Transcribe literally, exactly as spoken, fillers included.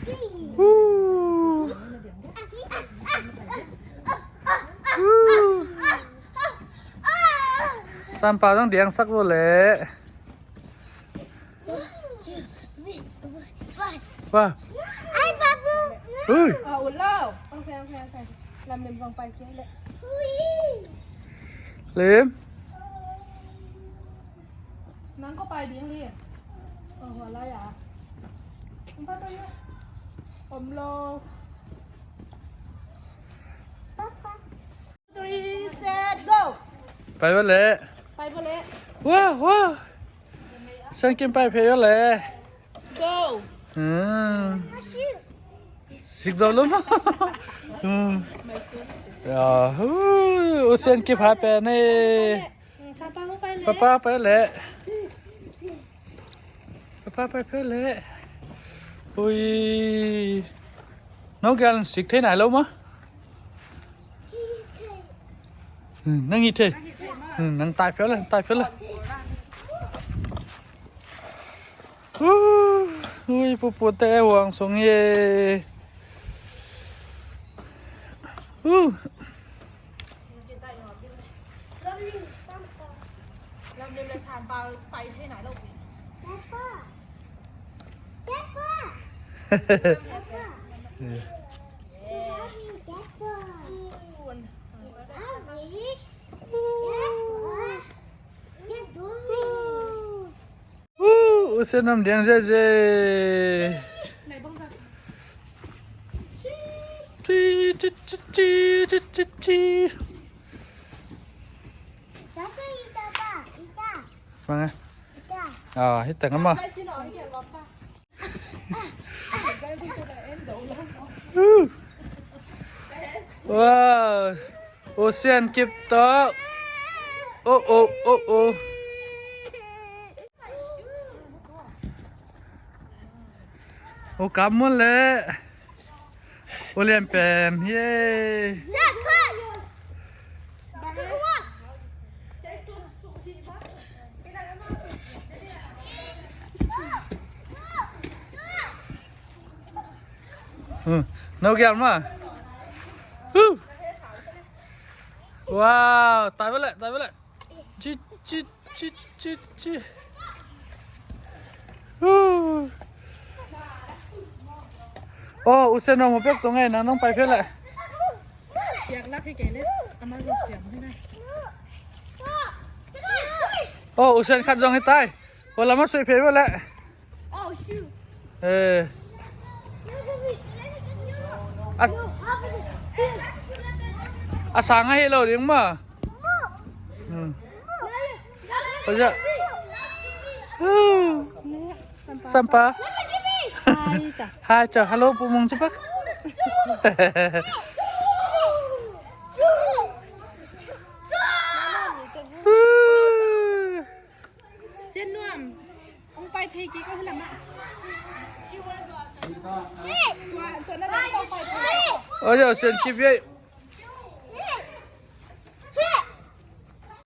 Uh. Uh. Sanpa zong diangsak lo leh. Wah. Ai, Papu. Ui. Ah, ullo. Ok, ok, ok. Lam lem zong pai kia leh. Lem. Nang ko pai ding li. Oh, wala ya. Ang pa tayo. Om lo. Papa. Three, set, go. Pai bale. Pai bale. Wah, wah. Sian Kim pai phei bale. Go. Hmm. Sik zo lo ma. Hmm. Ya, hu, u Sian Kim ha pen e. Papa pai le. Papa pai pai le. Ui. No gal sik thei nai lo ma. Hmm, nang hi thei. Hmm, nang tai phial le, tai phial le. Uh, ui, pupute huang sung ye. Uh. Uh, u Sian om diang ziahziah. Ci, ci, ci, ci, ci, ci, ci. Bang e. Ah, hi teng ama. Uh. Wow. U Sian Kim tawh. Oh, oh, oh, oh. U Kam Mun le u Lian Pen. Yay. Hmm. No gial ma. Huh. Wow, tai bale, tai bale. Ci, ci, ci, ci, ci. Uh. Oh, u Sian om pek tung e, nang nong pai phial le. Piak lak hi kei le, ama lo siam hi na. Oh, u Sian khat zong hi tai. Hua lam a suih phei bale. Oh, shoot. Eh. A, a sang ahi lo ding ma. Hmm. Oi, ja. Sampa. Hai, ca. Hai, ca. Hello, Pu Mung Cipak. Sian Nuam. Hong pai phei kik ko hi lam ah. Tua, tua na dang tawh pai phei. Oi, Sian Kim ye.